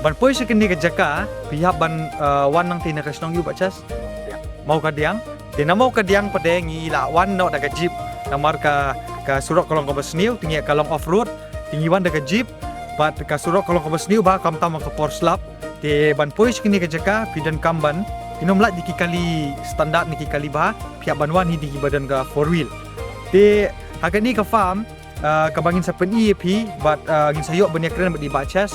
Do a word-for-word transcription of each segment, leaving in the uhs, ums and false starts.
Ban poi sha kane ka jaka, phi hap ban, uh, wan nangtei na ka shnong ïa u Bah Chas? Mawkadiang. Te na Mawkadiang pat de ngi la wan noh da ka jeep. Namar ka, ka surok ka long kaba sniew, te ngi ka long off road. Te ngi wan da ka jeep, bad ka surok ka long kaba sniew bha, khamtam ka por slap. Te ban poi sha kane ka jaka, phi donkam ban, phin ym lait da ki kali standard ne ki kali bha, phi hap ban wan hi da kiba don ka four wheel. Te ha kane ka farm, ah, kaba ngin sa pyni ïa phi, bad, ah, ngin sa ïoh ban ïakren bad i Bah Chas.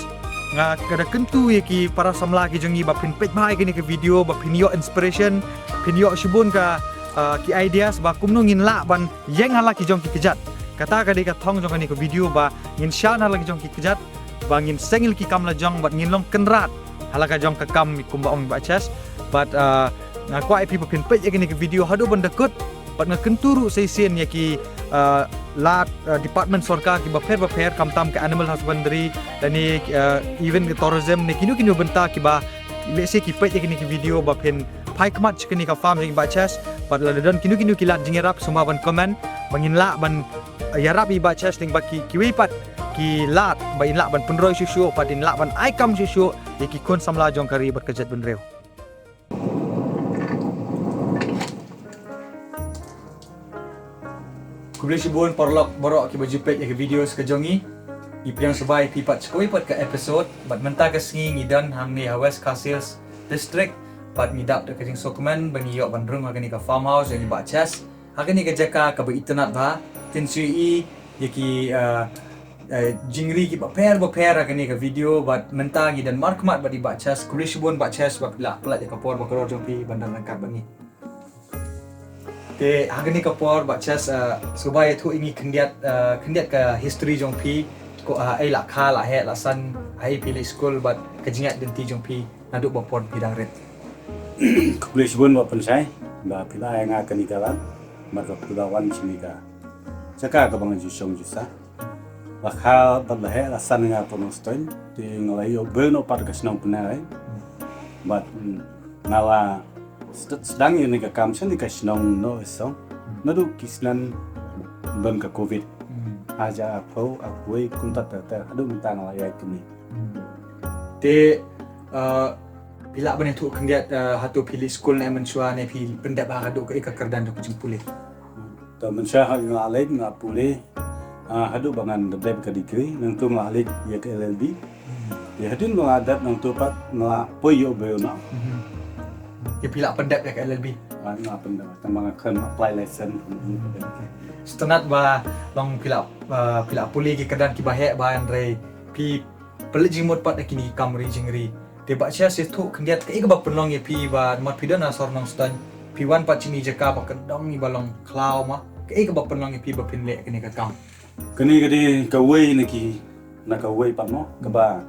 Nga ka da kyntu ïa ki para samla ki jong ngi ba phin peit bha ïa kane ka video, ba phin ïoh inspiration, phin ïoh shibun ka, ah, ki ideas ba kumno ngin lah ban ïeng ha la ki jong ki kjat. Kata ka dei ka thong jong kane ka video, ba ngin shah na la ki jong ki kjat, ba ngin seng ïa ki kam la jong, bad ngin long kynrad ha la ka jong ka kam, kumba ong i Bah Chas. Bad, ah, nga kwah ïa phi ba phin peit ïa kane ka video haduh ban da kut, bad nga kyntu ruh sa shisien ïa ki, ah, lad, ah, department sorkar kiba pher ba pher, khamtam ka animal husbandry, lane, ah, even ka tourism, ne kino kino bynta kiba, let's say, ki peit ïa kane ka video ba phin phai khmat sha kane ka farm jong i Bah Chas, bad lada don kino kino ki lad jingïarap, sngewbha ban comment, ba ngin lah ban ïarap i Bah Chas lyngba ki, kiwei pat ki lad, ba in lah ban pynroi shuh shuh, bad in lah ban ai kam shuh shuh ïa ki khun samla jong ka ri bad ka jaitbynriew. Khublei shibun paralok baroh kiba ju peit ïa ka video ka jong ngi. Ngi pdiang sngewbha ïa phi pat sha kawei pat ka episode, bad mynta ka sngi ngi don hangne ha West Khasi Hills District, bad ngi dap da ka jingsngewkmen ba ngi ïoh ban rung ha kane ka farmhouse jong i Bah Chas. Ha kane ka jaka kaba itynnad bha, phin shu ïohi ïa ki, ah, ah, jingri kiba pher ba pher ha kane ka video, bad mynta ngi don markhmat bad i Bah Chas. Khublei shibun Bah Chas ba phi la pyllait ïa ka por ba kordor jong phi ban don ryngkat bad ngi. Te ha kane ka por Bah Chas, ah, sngewbha ïathuh ïa ngi khyndiat, ah, khyndiat ka history jong phi, ko, ah, ei la kha la heh la san, ha ei phi leit skul, bad ka jingïaid lynti jong phi naduh ba pon phi dang rit. Khublei shibun Bah Pynshai ba phi la ai nga kane ka lad, bad ba phi la wan sha kane ka jaka kaba nga ju shong ju sah. La kha bad la heh la san nga ha Nongstoiñ, te nga la ïoh briew noh pat ka shnong Pynshai. Bad, mm, nga la sed-, sdang ïa kane ka kam sha kane ka shnong Nongstoiñ naduh ki snem ban ka covid. Hmm. Hajar arphew arphew wei kumta ter ter haduh mynta nga la ïaid kumne. Hmm. Te, uh, phi lah ban ïathuh khyndiat, uh, hato phi leit skul ne mynshuwa ne phi pyndep haduh kaei ka kyrdan jong ka jingpule? To mynshuwa ha nga la leit nga pule, ah, haduh ba ngan dep ka degree, nangta nga la leit ïa ka L L B. Hmm. Ïa hadien ba nga dep nangta pat nga la poi ïoh briew noh. Hmm. Ïa phi la pyndep ïa ka L L B? Ah, nga la pyndep, tang ba nga khlem apply license. Hmm. Sngewtynnat ba long phi la, ah, phi la pule ki kyrdan kiba heh bha hynrei phi pynleit jingmut pat ha kine ki kam ri jingri. Te Bah Chas, ïathuh khyndiat kaei kaba pynlong ïa phi ba namar phi don ha sor Nongstoiñ, phi wan pat sha kine ki jaka ba kyndong, ba long khlaw ma, kaei kaba pynlong ïa phi ba phin leh kane ka kam? Kane ka dei kawei na ki, na kawei pat mo, kaba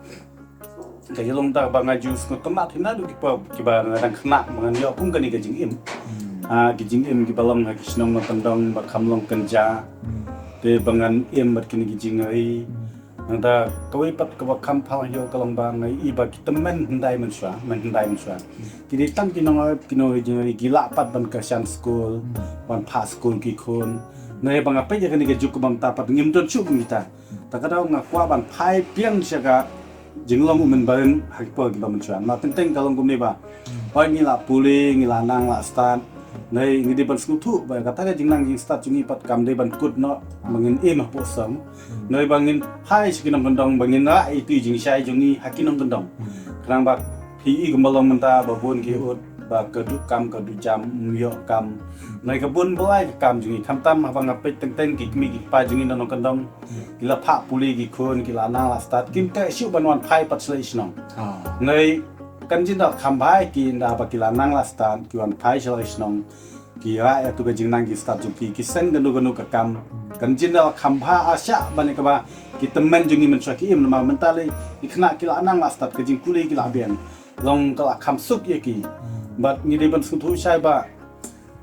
ka ïalong da ba nga ju sngewtynnat hi naduh ki por kiba nga dang khynnah ba ngan ïoh kum kane ka jingim. Hmm. Ah, ki jingim kiba long ha ki shnong na kyndong ba kham long kynja. Hmm. Te ba ngan im bad kine ki jingri. Hmm. Nangta kawei pat kaba kham phylla ïoh ka long ba nga i ba ki tymmen hyndai mynshuwa, tymmen hyndai mynshuwa, ki dei tang ki nongrep, ki nongri jingri, ki lah pat ban kyrshan skul, hmm, ban phah skul ki khun. Hmm. Nangta ba nga peit ïa kane ka juk kaba mynta pat ngim don shuh kum kita. Hmm. Ta ka daw nga kwah ban phai biang sha ka jinglong u mynbarim ha ki por kiba mynshuwa. Namar teng teng ka long kumne ba, hmm, hooid ngi la pule, ngi la nang la stad. Nangta ngi dei ban sngewthuh ba kata ka jingnang jingstad jong ngi pat kam dei ban kut noh ba ngin im hapoh shnong. Hmm. Nangta ba ngin phai sha ki nongkyndong ba ngin rah ïa ki jingshai jong ngi ha ki nongkyndong. Hmm. Khnang ba phi i kumba long mynta ba bun ki ud ba ka duh kam ka duh jam, ym ïoh kam. Hmm. Nangta ka bun ba lai ka kam jong ngi, khamtam haba nga peit teng teng ki kmie ki kpa jong ngi na nongkyndong. Ki la phah pule ki khun, ki la nang la stad, kim treh shuh ban wan phai pat sha la ki shnong. Ah. Nangta kan jin da kham bha ïa ki ynda ba ki la nang la stad, ki wan phai sha la ki shnong, ki rah ïa tu ka jingnang jingstad jong ki, ki seng kano kano ka kam. Kan jin da kham bha, ah, shah ban ïa kaba ki tymmen jong ngi mynshuwa ki im namar mynta lei ki khynnah ki la nang la stad, ka jingpule ki la biang. Long ka la kham suk ïa ki. Hmm. Bad ngi dei ban sngewthuh shai ba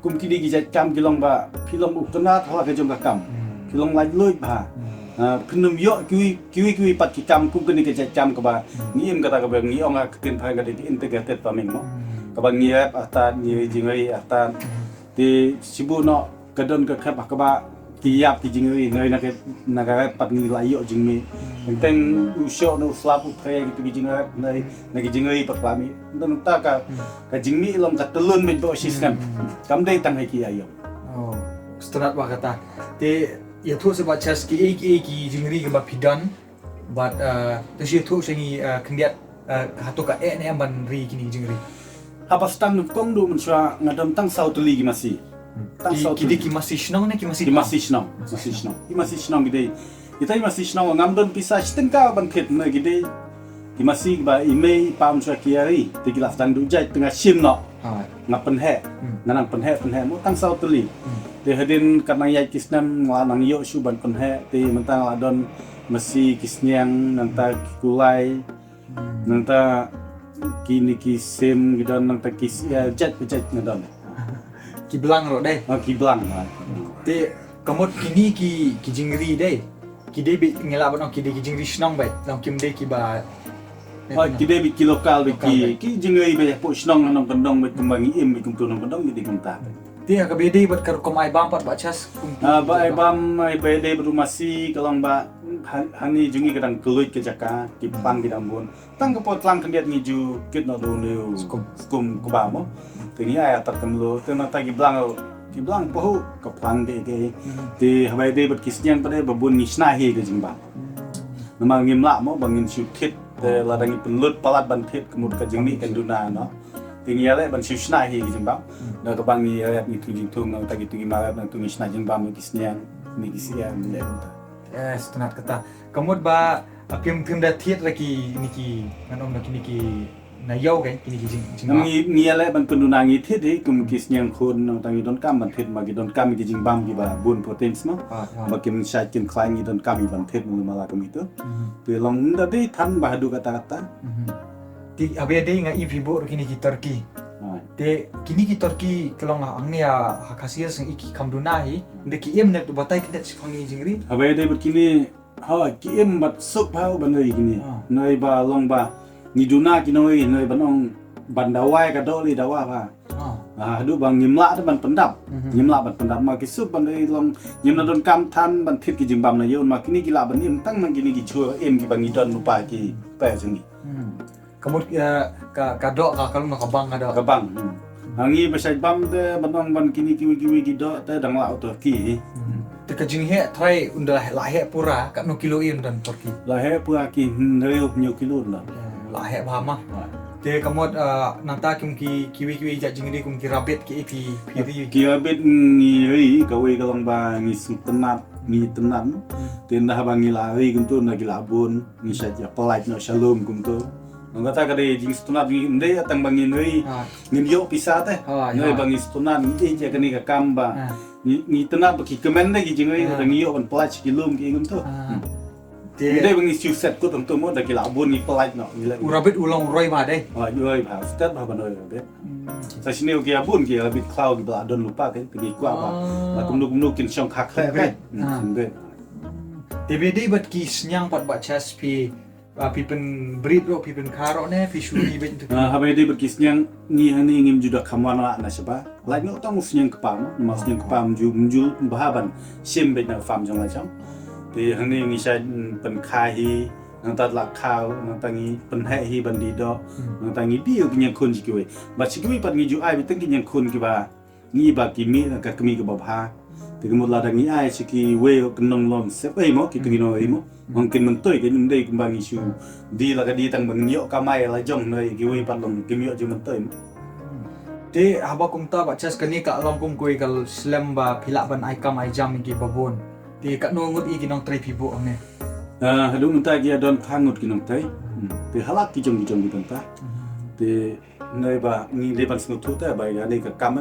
kum kine ki jait kam ki long ba phi long u kynrad ha la ka jong ka kam. Hmm. Phi long laitluid bha. Hmm. Ah, phin ym ïoh kiwei kiwei kiwei pat ki kam kum kine ki jait kam kaba, hmm, ngi im kata kaba ngi ong ha ka ktien phareng ka dei integrated farming mo. Hmm. Kaba ngi rep artat, ngi ri jingri artat. Hmm. Te shibun noh ka don ka khep ha kaba ki ïap ki jingri, hynrei na ka, na ka rep pat ngi la ïoh jingmih. Teng u shoh na u slap u phre, kitu ki jingrep, hynrei na ki jingri pat la mih. Nangta ka, ka jingmih long ka tylun beit ba u shisnem. Kam dei tang ha ki aïom. Oh, sngewtynnat ba kata. Te ïathuh seh Bah Chas, kiei kiei ki jingri kiba phi don, bad, eh, to shu ïathuh sha ngi, eh, khyndiat, eh, hato ka eh ne em ban ri kine ki jingri. Haba sdang nyngkong duh mynshuwa nga don tang saw tylli ki masi. Tang saw tylli. Ki dei ki masi shnong ne ki masi, ki masi shnong, masi shnong. Ki masi shnong ki dei. Kita ki masi shnong ngam don pisa shi tyngka ban thied, ne ki dei ki masi ba i mei i pa mynshuwa ki ïa ri, te ki la sdang duh jait, te nga shim noh. Nga pynheh. Nga nang pynheh, pynheh mo tang saw tylli. Te hadien katba nang ïaid ki snem nga la nang ïoh shuh ban pynheh, te mynta nga la don masi, ki sniang, nangta ki kulai, nangta kine ki sim ki don, nangta ki syiar, jait ba jait nga don. Ki blang ruh dei. Oh, ki blang. Te ka mut kine ki, ki jingri dei, ki dei beit, ngi lah ban ong ki dei ki jingri shnong beit, long kim dei kiba, oh, ki dei beit ki local beit, ki, ki jingri beit hapoh shnong, nongkyndong, nongkyndong beit kumba ngi im beit kumtu, nongkyndong ki dei kumta. Te ha kaba ïadei bad ka rukom ai bam pat Bah Chas, kum ki, ah, ba ai bam, ai ba ïadei bad u masi ka long ba ha, hangne jong ngi ka dang kylluid ka jaka, ki pang ki dang bun. Tang ka por tlang khyndiat ngi ju kit noh da une u skum, skum kba mo. Te ngi ai atat kumlo, te nangta ki blang, ki blang pahuh ka pang ki, ki. Te haba ïadei bad ki sniang pat ba bun ngi shna hi ka jingbam. Namar ngim lah mo ba ngin shu thied, te lada ngi pynlut palat ban thied ka mut ka jingmih kan duna noh. Te ngi ïaleh ban shu shna hi ka jingbam. Da kaba ngi ïarep ngi tu jingthung, nangta kitu ki marep, nangtu ngi shna jingbam ki sniang, ne ki syiar, ngi leh kumta. Eh, sngewtynnat kata. Ka mut ba, ah, phim, phim da thied ra kine ki, ngan ong na kine ki, na ïew kein, kine ki jing, jing. Ngi, ngi ïaleh ban pynduna ngi thied hi, kum ki sniang khun, nangta ngi donkam ban thied, ma ki donkam ki jingbam kiba bun proteins mo. Ah, ah. Ba kin shait kin khlaiñ ngi donkam ban thied mo, mala kum itu. Te long da dei than ba haduh katta katta. Te haba ïadei nga i phi buh ruh kine ki turkey. Te kine ki turkey ka long hangne ha Khasi Hills nga i ki kham duna hi. Nda ki im ne, to batai khyndiat shipang ki jingri. Haba ïadei bad kine, ha, ki im bad suk bha ban ri kine. Nai ba long ba ngi duna ki nongri, nai ban ong ban dawai ka doh lei dawa bha. Ah, haduh ba ngim lah te ban pyndap. Ngim lah ban pyndap, ma ki suk ban ri long, ngim lah donkam than ban thied ki jingbam na ïew, ma kine ki lah ban im tang na kine ki jhur im kiba ngi don lypa ki pyrshah ngi. Ka mut, eh, ka, ka doh ka, ka long na ka bang ka doh. Ka bang. Ha ngi ba shait bam te ban ong ban kine kiwei kiwei ki doh te dang lah u turkey. Te ka jingheh trai ynda la heh pura, katno kilo i ynda turkey? La heh pura ki hynriew hynñiew kilo ynda. Eh, la heh bha ma. Te ka mut, eh, nangta kum ki, kiwei kiwei jait jingri kum ki rabbit ki, phi, phi ri? Ki rabbit ngi ri, kawei ka long ba ngi sngewtynnat, ngi tynnat. Te ynda haba ngi la ri kumtu ynda ki la bun, ngi shait ïa pynlait noh sha lum kumtu. Nangta ka dei jingsngewtynnat, ngi ym dei tang ba ngin ri, ngin ïoh pisa te. Ngi dei ba ngi sngewtynnat, ngi ïeit ïa kane ka kam ba ngi, ngi tynnat ba ki kmen de ki jingri, te ngi ïoh ban pynlait sha ki lum ki kumtu. Ngi dei ba ngi shu set kut kumtu mo, da ki la bun ngi pynlait noh, ngi la. U rabbit u long u roi bha dei. U roi bha, stet bha ban roi rabbit. Sa shisien ki ïa bun ki rabbit khlaw kiba la don lypa kein, te ngi kwah ba la kumno kumno kin shong kha khleh kein. Te ba dei bad ki sniang pat Bah Chas phi, ah, phi pynbreed ruh, phi pynkha ruh ne phi shu ri beit tu? Ah, haba dei bad ki sniang ngi hangne ngim ju da kham wan lah na shaba. Lait noh tang u sniang kpa mo, namar sniang kpa ym ju, ym ju bha ban shim beit na farm jong la jong. Te hangne ngi shait pynkha hi, nangta la khaw, nangta ngi pynheh hi ban die doh, nangta ngi die ïa ki ñiangkhun sha kiwei. Bad sha kiwei pat ngi ju ai beit tang ki ñiangkhun kiba ngi ba ki mih na ka kmie kaba bha. Te ka mut lada ngi ai sha kiwei ruh kin long lom sep ei mo, ki tu ki nongri mo. Ong kin myntoi, kin ym dei kumba ngi shu die la ka die tang ba ngin ïoh kamai la jong, hynrei kiwei pat long kim ïoh jingmyntoi mo. Te haba kumta Bah Chas kane ka long kum kawei ka slem ba phi lah ban ai kam ai jam ïa kiba bun. Te katno ngut i ki nongtrei phi buh hangne? Ah, haduh mynta ki ïa don phra ngut ki nongtrei. Te ha la ki jong ki jong ki bynta. Te Hynrei ba ngi dei ban sngewthuh te ba ïa kane ka kam,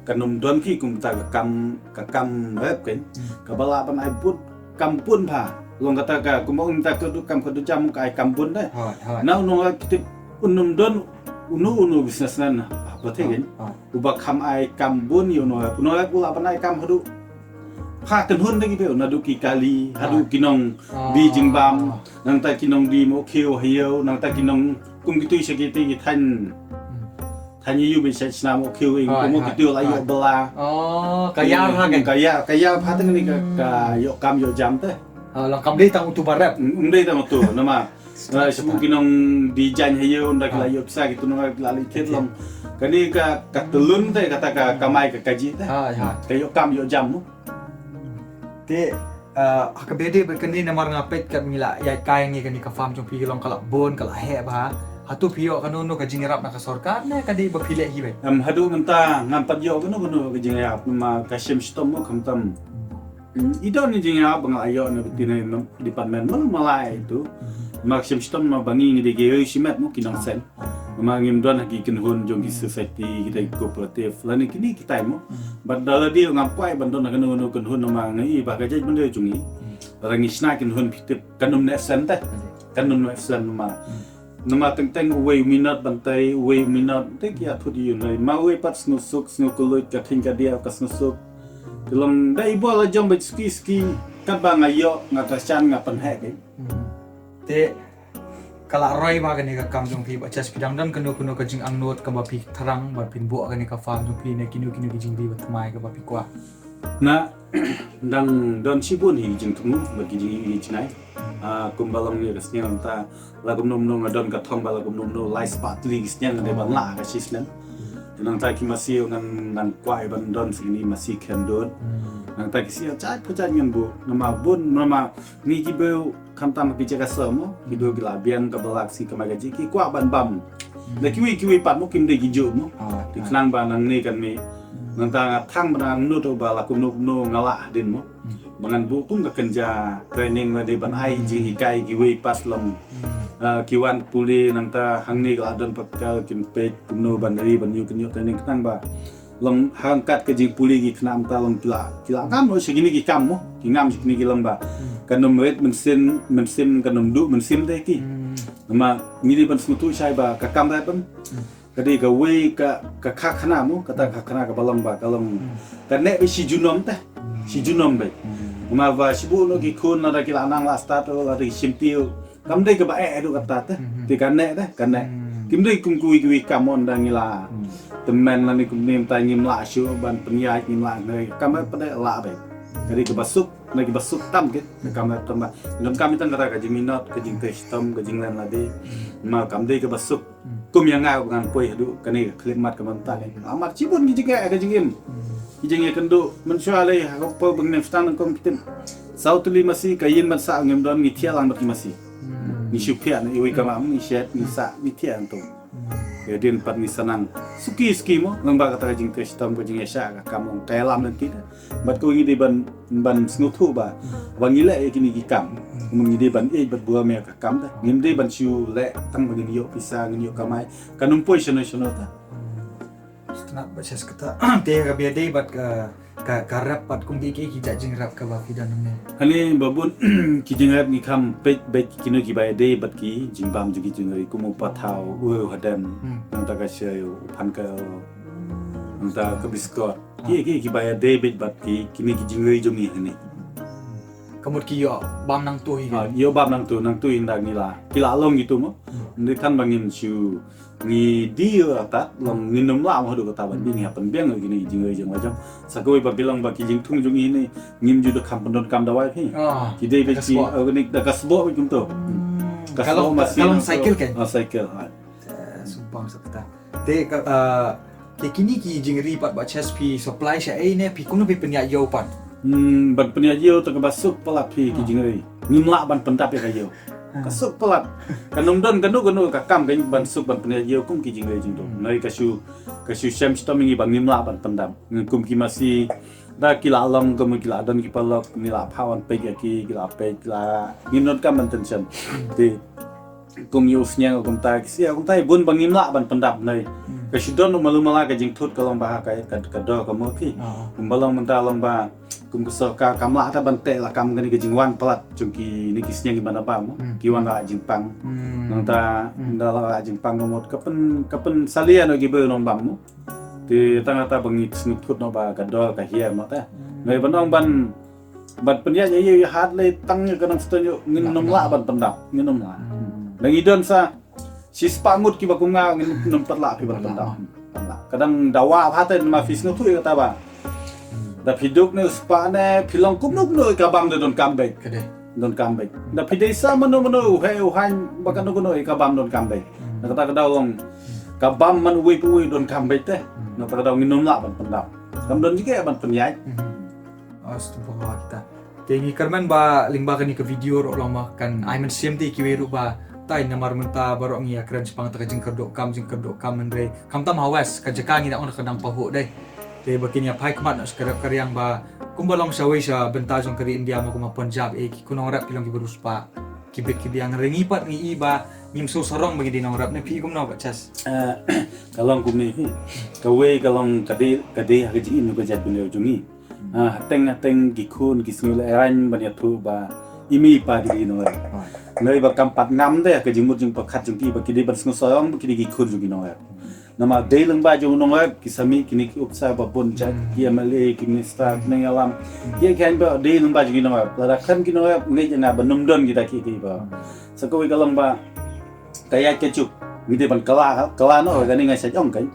kan ym don ki kumta ka kam, ka kam rep kein. Kaba lah ban ai bun, kam bun bha. Long kata ka kumba ong ta ka duk kam ka duk jam ka ai kam bun de. Na u nongrep ki tip un ym don uno uno businessman ha pyrthei kein uba kham ai kam bun ïa u nongrep. U nongrep u lah ban ai kam haduh pha kynhun de ki beu, naduh ki kali haduh ki nongdie jingbam, nangta ki nongdie mo khiew ha ïew, nangta ki nong kum kitu sha kiti ki thaiñ. Tanya yu bin sha shnam u khiu ing, ko mo kitu la ïoh bela. Oh, ka ïar ha ka. Ka ïar, ka ïar ha teng ni ka, ka ïoh kam ïoh jam te. Ah, long kam dei tang utu ba rep. Ym dei tang utu, namar. Shu ki nong di jan ha yu, nda ki la ïoh pisa kitu nong la li kit long. Kani ka, ka telun te, kata ka kamai ka kaji te. Ka ïoh kam ïoh jam mo. Te, eh, ha ka bede ba kani namar nga peit ka ngi la ïa kai ngi kani ka farm jong phi long ka la bun ka la heh ba. Hato phi ïoh kano kano ka jingïarap na ka sorkar ne ka dei ba phi leh hi beit? Em, haduh mynta ngam pat ïoh kano kano ka jingïarap namar ka shim shitom mo khamtam. Hmm, i don i jingïarap ba nga la ïoh na ka tine department mo malai itu. Ma ka shim shitom ma ba ngi ngi dei ki ri shimet mo ki nongsen. Ma ngim don ha ki kynhun jong ki society, kita ki cooperative. Lane kini kita mo. Bad da lade ngam kwai ban don ha kano kano kynhun ma ngi ba ka jait bynta jong ngi. Lada ngi shna kynhun phi tip kan ym neh sen te. Kan ym neh sen ma. Namar teng teng uwei u minot ban tei, uwei u minot te ki ïa thut ïa u nai. Ma uwei pat sngewsuk, sngewkylluid, ka kheiñ ka diaw ka sngewsuk. Te long dei bor la jong bad ski ski katba nga ïoh, nga kyrshan, nga pynheh dei. Te ka la roi ba kane ka kam jong phi ba chas phi dang don kano kano ka jingangnud kaba phi thrang ba phin buh kane ka farm jong phi ne kino kino ki jingri ba thymmai kaba phi kwah. Na dang don shibun hi jingthmu ba ki jing hi jingai. Ah, kumba long ne ka sniang ta la kumno kumno nga don ka thong ba la kumno kumno lai spah tylli ki sniang ne ban la ka shi sniang. Nangta ki masi ngan nang kwai ban don sini masi khyndot. Nangta ki sia chai pa chai ngan bu nama bun nama ngi ki beu khamtam ki jaka sa mo ki do ki la biang ka balak si ka ma ka ji ki kwah ban bam. Da kiwi kiwi pat mo kim de ki ju mo. Ti khnang ba nang ne kan me. Nangta nga thang ba nang nu to ba la kumno kumno nga la din mo. Ba ngan bu kum ka kynja training la de ban ai jinghikai kiwi pat long. Ah, ki wan pule nangta hangne ka la don pat ka kin peit kumno ban ri ban yu kin yu training khnang ba long hangkat ka jingpule ki khnam ta long ki la ki la ngam lo shi kini ki kam mo ki ngam shi kini ki lamba. Kan ym rit mynsiem mynsiem kan ym du mynsiem te ki. Ma ngi dei ban sngewthuh shai ba ka kam rai ban ka dei kawei ka ka kha khana mo kata ka khana ka ba long ba ka long ka neh ba shi junom te shi junom ba. Ma ba shi bu no ki khun lada ki la nang la start lada ki shim tiu. Kam dei kaba eh haduh kata te. Te ka neh te ka neh. Kim dei kum kiwi kiwi kam mon da ngi la tymmen lane kum nim ta ngim lah shuh ban pynïaid ngim lah ngai kam eh pyneh lah be. Ka dei kaba suk na kiba suk tam kit na kam eh tam ba. Ngam kam tang kata ka jingminot ka jingtei shitom ka jinglen lade. Ma kam dei kaba suk kum ïa nga ba ngan poi haduh kane ka khlem mat ka ban ta. Amar shibun ki jingeh ka jingim. Ki jingeh kynduh mynshuwa lei ha ka poi ba ngim stang nang kum kitim. Saw tylli masi ka yin ban sah ngim don ngi thiah lang bad ki masi. Ngi shu phiah na iwei ka mam ngi shet ngi sah ngi thiah nang tu. Ïa din pat ngi sa nang suki suki mo nang ba kata ka jingtei shitom ka jingeh sha ka kam ong ka ïalam lynti. Bad ko ngi dei ban ban sngewthuh ba ba ngi leh ïa kine ki kam. Ngi dei ban ïeit bad burom ïa ka kam da. Ngim dei ban shu leh tang ba ngin ïoh pisa ngin ïoh kamai. Kan ym poi shano shano ta. Sngewtynnat ba shes kata te ka bia dei bad ka ka ka rep bad kum ki ki jat jingrep kaba phi don ne. Hani ba bun ki jingrep ngi kham peit beit kino ki ba dei bad ki jingbam jong ki jingri kum u pathaw u hadem. Nangta ka shei u phan ka nangta ka biskot ki ki ki ba dei beit bad ki kini ki jingri jong ngi hani. Ka mut ki ïoh bam nangtu hi. Ah, ïoh bam nangtu nangtu hi nda ngi la ki la long gitu mo. Ndi than ba ngin shu ngi di ïoh tat long ngin nym la mo haduh kata ban di ngi hapan biang ngi ni jingri jong la jong. Sa kawei ba bilang ba ki jingthung jong ngi ni ngim ju da kham pyndonkam dawai phi. Ki dei ba ki organic da ka sboh ba kumto. Ka sboh ma si ka long cycle kan. Ah, cycle ha. Sumpang sa kata. Te ka Te kini ki jingri pat ba chas phi supply sha ei ne phi kumno phi pynïaid ïew pat. Hmm, ban pynïaid ïew ta ka ba suk palat phi ki jingri. Ngim lah ban pyndap ïa ka ïew. Ka suk palat. Ka num don ka nu ka nu ka kam ka ban suk ban pynïaid ïew kum ki jingri jingdum. Nai ka shu ka shu shem shitom ngi ban ngim lah ban pyndap. Ngi kum ki masi da ki la long kum ki la don ki palok ngi la phawan pek ïa ki ki la pek ki la ngim don kam ban tension. Te Kum ïa u sniang kum ta ki sia kum ta bun ba ngim lah ban pyndap nai. Ka shu don malu mala ka jingthut ka long ba ha ka ka ka dor ka mo ki. Kum ba long mynta long ba kum ka sorkar kam lah ta ban teh la kam kani ka jingwan palat jong ki ni ki sniang ki ban ba mo. Ki wan la jingpang. Nang ta da la jingpang ka mo ka pyn ka pyn salia no ki beu nong bam mo. Te tang ta ba ngi sngewthut no ba ka dor ka hiar mo ta. Ngai ban ong ban Ban pynïaid ïa ïa hat lei tang ïa ka nang stone ïa ngin nym lah ban pyndap ngin nym lah. Nang i don sa shi spah ngut kiba kum nga ngin nym pat lah phi ban pyndap. Ka dang dawa bha te, namar phi sngewthuh ïa kata ba da phi duk ne u spah ne, phi long kumno kumno ïa ka bam da donkam beit. Ka dei. Donkam beit. Da phi dei sa mano mano, u heh u haiñ, ba kano kano ïa ka bam donkam beit. Na kata ka daw long ka bam man uwei pa uwei donkam beit te. Na kata ka daw ngin ym lah ban pyndam. Kam don jingeh ban pynïaid. Astaghfirullah ta. Te ngi kyrmen ba lyngba kane ka video ruh long ma kan ai mynsiem te kiwei ruh ba tai namar mynta baroh ngi ïakren shaphang kata ka jingkyrduh kam, jingkyrduh kam, hynrei khamtam ha West ka jaka ngi dang ong ka dang pahuh dei. Te ba kin ïa phai khmat noh sha ka rep ka riang ba kumba long shawei sha bynta jong ka ri India ma kum ha Punjab, eh, ki khun nongrep ki long kiba riewspah, ki bit ki biang, hynrei ngi pat ngi i ba ngim sngewsarong ba ngi dei nongrep. Ne phi i kumno Bah Chas? Eh, ka long kumne phi. Kawei ka long ka dei, ka dei ha ka jingim ka jaitbynriew jong ngi. Ah, hateng hateng ki khun ki sngew lehrain ban ïathuh ba i mei i pa ki dei ki nongrep. Hynrei ba kam pat ngam de ha ka jingmut jingpyrkhat jong ki ba ki dei ban sngewsarong ba ki dei ki khun jong ki nongrep. Namar dei lyngba jong u nongrep ki sa mih kine ki ophisar ba bun jait, ki M L A, ki minister, ki nongïalam. Ki ïa ki haiñ ba dei lyngba jong ki nongrep. Lada khlem ki nongrep ngeit ïa nga ban ym don kita kiei kiei ba. Sa kawei ka long ba ka ïaid ka juk. Ngi dei ban kylla, kylla noh, kane nga shait ong kein.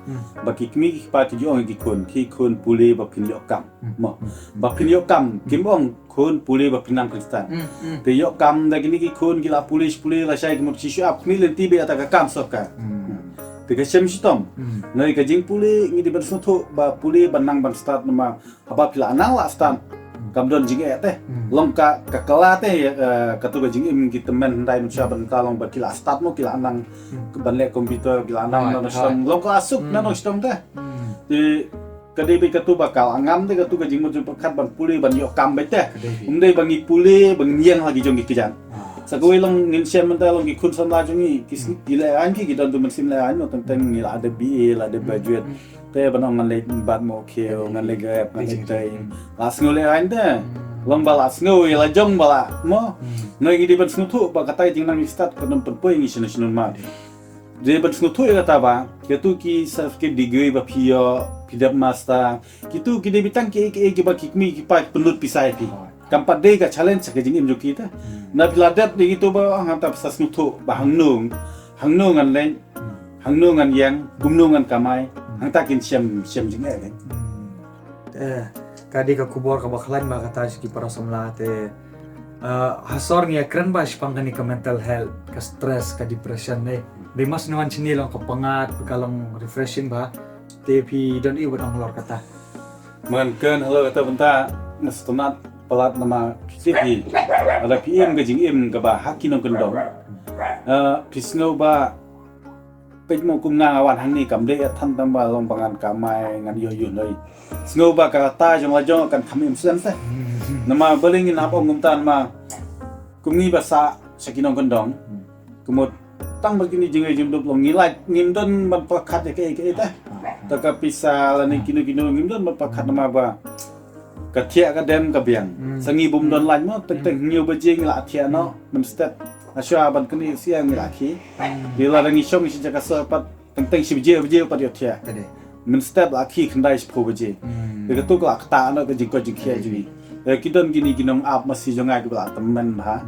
Ba ki kmie ki kpa ki ju ong ïa ki khun, ki khun pule ba phin ïoh kam. Mo. Ba phin ïoh kam, kim ong khun pule ba phin nang Khristan. Te ïoh kam da kine ki khun ki la pule shi pule lashai ki mut ki shu ap khmih lynti beit ïa kata ka kam sorkar. Te ka shem shitom. Ngi ka jingpule ngi dei ban sngewthuh ba pule ban nang ban stad namar haba phi la nang la stad kam don jingeh te. Long ka, ka kylla te, eh, katu ka jingim ki tymmen hyndai mynshuwa ban ka long ba ki la stad mo ki la nang ban leh computer ki la nang na nongshong. Long ka suk na nongshong te. Te ka dei beit katu ba ka la ngam te katu ka jingmut jingpyrkhat ban pule ban ïoh kam beit te. Ym dei ba ngi pule ba ngin ïeng ha ki jong ki kjat. Sa kawei long ngin shem mynta long ki khun samla jong ngi ki lehrain ki, ki don tu mynsiem lehrain mo teng teng ngi la da B A la da graduate. Te ban ong ngan leit bat mo khiew, ngan leit grep, ngan leit tei. La sngew lehrain te. Long ba la sngew ïa la jong ba la mo. Ngi dei ban sngewthuh ba katai jingnang ki stad ka don pynpoi ngi shano shano ma. Dei ban sngewthuh ïa kata ba kito ki certificate degree ba phi ïoh, phi dep master, kito ki dei beit tang ki, ki, kiba ki kmie ki kpa ki pynlut pisa ïa phi. Kam pat dei ka challenge ka jingim jong ki te. Na phi la dep dei kito ba hangta sa sngewthuh ba hangno, hangno ngan leit, hangno ngan ïeng, kumno ngan kamai, hangta kin shem, shem jingeh. Eh, ka dei ka khubor kaba khlaiñ ba kata sha ki para samla te. Eh, ha sor ngi ïakren ba shaphang kane ka mental health, ka stress, ka depression ne. Dei mas nuan chini long ka pyngngad, ka long refreshing ba. Te phi don i wat ong halor kata. Ngan kren halor kata bynta nga sngewtynnat palat namar phi, lada phi im ka jingim kaba ha ki nongkyndong. Eh, phi sngew ba peit mo kum nga nga wan hangne kam dei than tang ba long ba ngan kamai ngan ïoh ïoh noi. Sngew ba kata jong la jong kan kham im slem te. Namar balei ngin hap ong kumta namar kum ngi ba sah sha ki nongkyndong. Kumut tang ba kine jingrei jingdup long ngi lait ngim don ban pyrkhat ïa kaei kaei te. Ta ka pisa lane kino kino ngim don ban pyrkhat namar ba ka thiah ka dem ka biang. Sa ngi bym don lait mo teng teng hynñiew baje ngi la thiah noh mynstep. Hashwa ban kane sia ngi la khie. Ngi lada ngi shong sha jaka sor pat teng teng shi baje baje pat ïoh thiah. Mynstep la khie khyndai shiphew baje. Te katu ka la ktah noh ka jingkoit jingkhiah jong ngi. Te ki don kine ki nongap masi jong nga kiba la tymmen bha.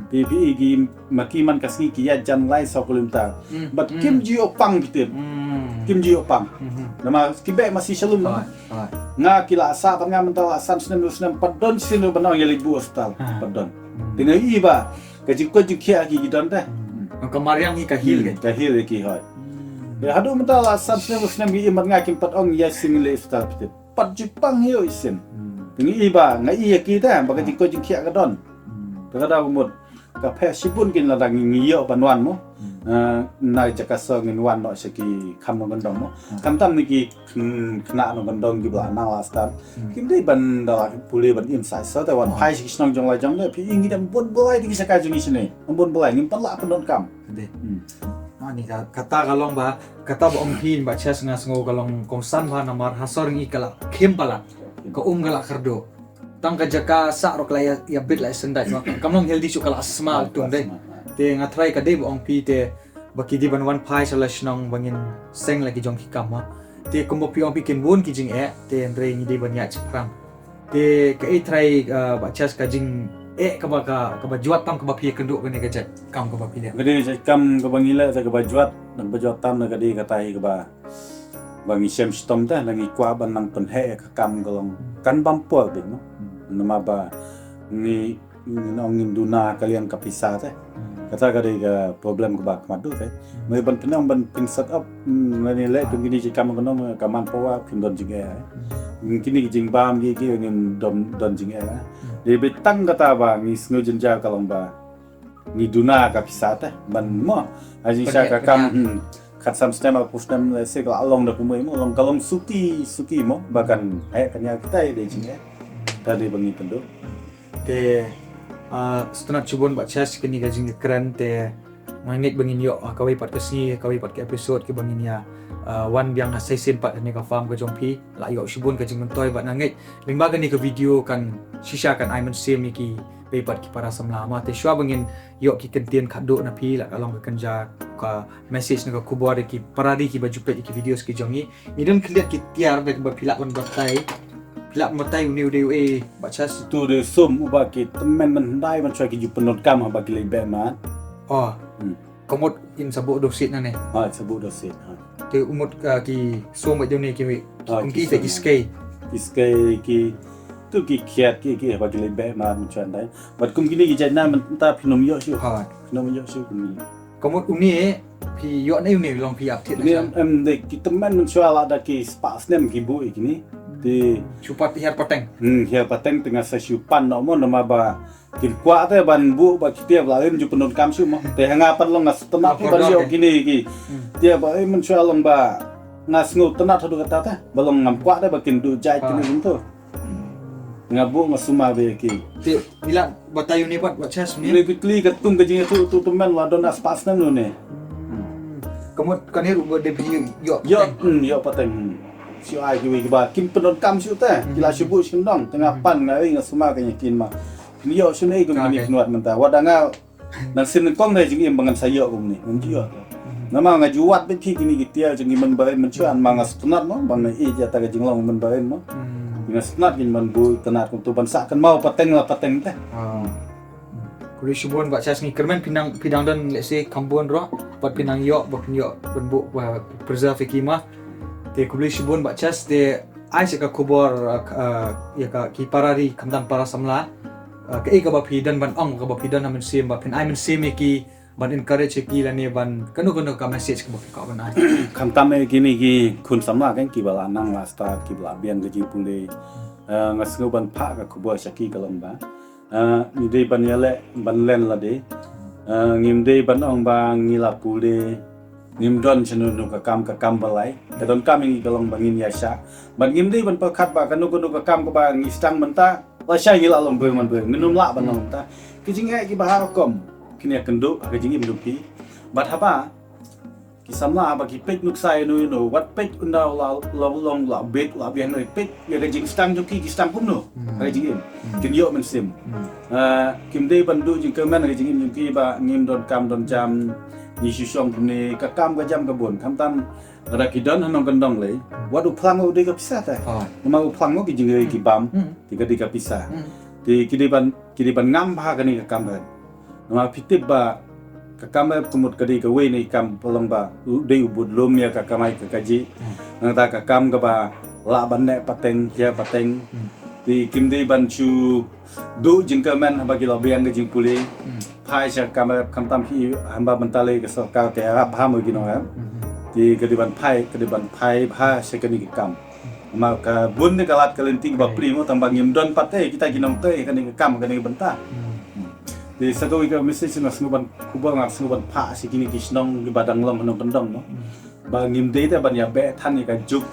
Te phi i ki ma ki man ka sngi ki ïaid jan lai saw kilometer. Bad kim ju ïoh pang phi tip. Kim ju ïoh pang. Namar ki beh masi shalum. Nga ki la sah bad nga mynta la san snem, hynñiew snem pat don sien ban ong ïa leit buh hospital. Pat don. Te nga i ba ka jingkoit jingkhiah ki ki don te. Ka mariang hi ka hil. Ka hil ki hoi. Te haduh mynta la san snem, hynñiew snem ki im bad nga kim pat ong ïa sien leit hospital phi tip. Pat ju pang ïoh i sien. Te nga i ba nga i ïa ki te ba ka jingkoit jingkhiah ka don. Te ka da mut ka pher shibun kin lada ngi ïoh ban wan mo. Eh, na jaka sor ngin wan noh sha ki kham nongkyndong mo. Khamtam ne ki khynnah nongkyndong kiba la nang la stad. Kim dei ban da la pule ban im sa sor te wan phai sha ki shnong jong la jong te phi i ngi dang bun bulai te ki shaka jong ngi shane. Bun bulai ngim pat lah pyndonkam. Dei. Ani ka kata ka long ba kata ba ong phi Bah Chas nga sngew ka long kongsan bha namar ha sor ngi ka la khim palat. Ka um ka la kyrduh. Tang ka jaka sah ruh ka la ïa, ïa bit la ïa sendait ma. Kam long healthy shuh ka la sma tung dei. Te nga tharai ka dei ba ong phi te ba ki dei ban wan phai sha la shnong ba ngin seng la ki jong ki kam ma. Te kumba phi ong phi kin bun ki jingeh te hynrei ngi dei ban ïaid shaphrang. Te kaei trai, eh, Bah Chas ka jingeh kaba ka, kaba jwat tam kaba phi ïakynduh kane ka jait kam kaba phi leh. Kane ka jait kam kaba ngi leh te kaba jwat, kaba jwat tam na ka dei kata hi kaba ba ngi shem shitom te, ngi kwah ban nang pynheh ïa ka kam ka long kan bam por beit mo. Namar ba ngi, ngi ong ngin duna ka liang ka pisa te. Kata ka dei ka problem kaba khmat duh te. Ngi ban pynang ban pyn set up, hmm, ngi leh kum kine ki kam ka nong ka manpower phin don jingeh. Ngi kine ki jingbam ki ki ngin don, don jingeh. Dei beit tang kata ba ngi sngew jynjar ka long ba ngi duna ka pisa te ban mo. Ha jingshisha ka kam, hmm, khatsan snem arphew snem lehse ka la long da kumwei mo, long ka long suki suki mo ba kan heh kan ïa kita ïa dei jingeh. Ta dei ba ngi pynduh. Te, ah, sngewtynnat shibun Bah Chas kane ka jingkren te. Nga ngeit ba ngin ïoh, ah, kawei pat ka sngi, kawei pat ka episode kiba ngin ïa, ah, wan biang ha shisien pat kane ka farm ka jong phi. La ïoh shibun ka jingmyntoi bad nga ngeit lyngba kane ka video kan shisha kan ai mynsiem ïa kiwei pat ki para samla. Ma te shuwa ba ngin ïoh ki kyntien khatduh na phi, la ka long ka kynja ka message ne ka khubor ïa ki para ri kiba ju peit ïa ki videos ki jong ngi. Ngi don khyndiat ki tiar ba phi lah ban batai. Phi lah ban batai une u dei uei Bah Chas? Utu u dei u sum uba ki tymmen mynhyndai mynshuwa ki ju pyndonkam haba ki leit beh mat. Oh. Hmm. Ka mut kin sa buh dewsiej nangne. Ha, sa buh dewsiej, ha. Te u mut, ah, ki sum ba ïa une kiwei. Ha, kum ki te ki sum. Ki skei. Ki skei ki, tu ki khiat ki, ki haba ki leit beh mat mynshuwa ndai. Bad kum kine ki jait na mynta phin ym ïoh shuh. Ha. Phin ym ïoh shuh kine. Ka mut une phi ïoh ne une long phi ap thied. Une em, em dei ki tymmen mynshuwa la da ki spah snem ki buh ïa kine. Te shu pat hiar pateng. Hmm, hiar pateng te nga sa shu pan noh mo namar ba kin kwah te ban buh ba ki tiar ba la im ju pyndonkam shuh mo. Te ha nga pat long nga sngewtynnat ban ïoh kine ki tiar ba im mynshuwa long ba nga sngewtynnat haduh katta te ba long ngam kwah te ba kin duh jait kine mynta. Nga buh nga sumar bad ki. Te ngi lah batai une pat Bah Chas une. Une kli kli ka tung ka jingïathuh tu tymmen la don spah snem une. Hmm. Ka mut kane ruh ba dei phi ïoh. Ïoh, hmm, ïoh pateng. Shu ai kiwei kiba kin pyndonkam shuh te. Ki la shu buh shu nong te nga pan nga ïoh nga sumar ka ïa kin ma. Kin ïoh shuh ne kum kine ki nud mynta. Wat da nga Nang sien nyngkong dei jingim ba ngan sa ïoh kumne, ngam ju ïoh. Namar nga ju wad beit hi kine ki tiar jong ngi mynbarim mynshuwa, namar nga sngewtynnat mo, ba nga ïeit ïa kata ka jinglong mynbarim mo. Nga sngewtynnat kin ban buh tynnat kumto ban sah kynmaw pateng la pateng te. Khublei shibun Bah Chas, ngi kyrmen phi nang, phi dang don lehse kham bun ruh, bad phi nang ïoh, bad phin ïoh ban buh, ba preserve ïa ki ma. Te khublei shibun Bah Chas, te ai sa ka khubor, uh, uh, ïa ka ki para ri khamtam para samla. Uh, kaei kaba phi don ban ong, kaba phi don ha mynsiem, ba phin ai mynsiem ïa ki ban encourage ïa ki lane ban kano kano ka message kaba phi kwah ban ai. Khamtam ïa kine ki khun samla kan kiba la nang la start, kiba la biang ka jingpule. Uh, nga sngew ban phah ka khubor sha ki ka long ba Ah, ngi dei ban ïaleh ban len lade. Ah, ngim dei ban ong ba ngi la pule. Ngim don shano shano ka kam ka kam ba lai. Ka donkam ïa ngi ka long ba ngin ïa shah. Bad ngim dei ban pyrkhat ba kano kano ka kam kaba ngi sdang mynta, lashai ngi la long briew man briew. Ngin ym lah ban long mynta. Ki jingeh kiba ha rukom kin ïa kynduh ha ka jingim jong phi. Bad haba ki samla ba ki peit nuksa ïano ïano, wat peit ynda la, la long la bit la biang, ïa peit ïa ka jingsdang jong ki, ki sdang kumno ha ka jingim. Kin ïoh mynsiem. Ah, kim dei ban duh jingkyrmen ha ka jingim jong ki ba ngim don kam don jam, ngi shu shong kumne, ka kam ka jam ka bun. Khamtam lada ki don ha nongkyndong lei, wat u phlang u dei ka pisa te. Namar u phlang u ki jingïarap ki bam, te ka dei ka pisa. Te ki dei ban, ki dei ban ngam bha kane ka kam ka Namar phi tip ba ka kam rep ka mut ka dei kawei na ki kam ba long ba u dei u bud lum ïa ka kamai ka kajih. Nangta ka kam kaba lah ban neh pateng, hiar pateng. Te kim dei ban shu duh jingkyrmen haba ki la biang ka jingpule. Phai sha ka kam rep, khamtam hi haba mynta lei ka sorkar ka ïarap bha mo ki nongrep. Te ka dei ban phai, ka dei ban phai bha sha kane ka kam. Namar ka bun ne ka lad ka lynti kaba plie mo, tang ba ngim don pat te kita ki nongtrei kane ka kam kane ka bynta. Te sa kawei ka message nga sngew ban kubur, nga sngew ban phah sha kine ki shnong kiba dang long ha nongkyndong mo. Ba ngim dei te ban ïa beh than ïa ka juk.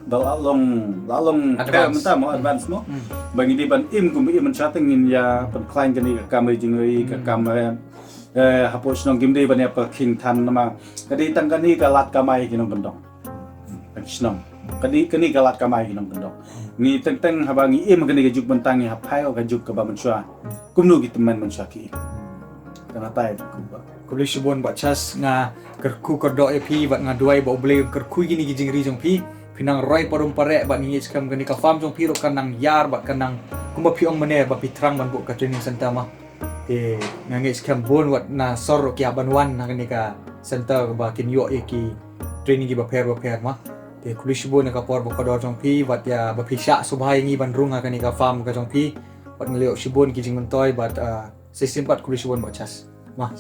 Ba la long, la long advance. Mynta mo, advance mo. Ba ngi dei ban im kum ba im mynshuwa te ngin ïa pynkhlaiñ kane ka kam ri jingri, ka kam, eh, eh, hapoh shnong kim dei ban ïa pyrkhing than namar ka dei tang kane ka lad kamai ki nongkyndong. Ka shnong. Kane, kane ka lad kamai ki nongkyndong. Ngi teng teng haba ngi im kane ka juk bynta ngi hap phai ka juk kaba mynshuwa. Kumno ki tymmen mynshuwa ki im. Tang hatai. Khublei shibun Bah Chas, nga kyrkhu kyrdoh ïa phi bad nga duwai ba U Blei un kyrkhu ïa kine ki jingri jong phi. Phin nang roi parum pareh bad ngi ngeit skhem kane ka farm jong phi ruh kan nang ïar bad kan nang kumba phi ong mynne ba phi thrang ban buh ka training center ma. Te nga ngeit skhem bun wat na sor ruh ki hap ban wan na kane ka center ba kin ïoh ïa ki training kiba pher ba pher ma. Te khublei shibun ïa ka por ba kordor jong phi bad ïa ba phi shah sngewbha ïa ngi ban rung ha kane ka farm ka jong phi. Bad ngi la ïoh shibun ki jingmyntoi bad, ah, sa shisien pat khublei shibun Bah Chas. Ma.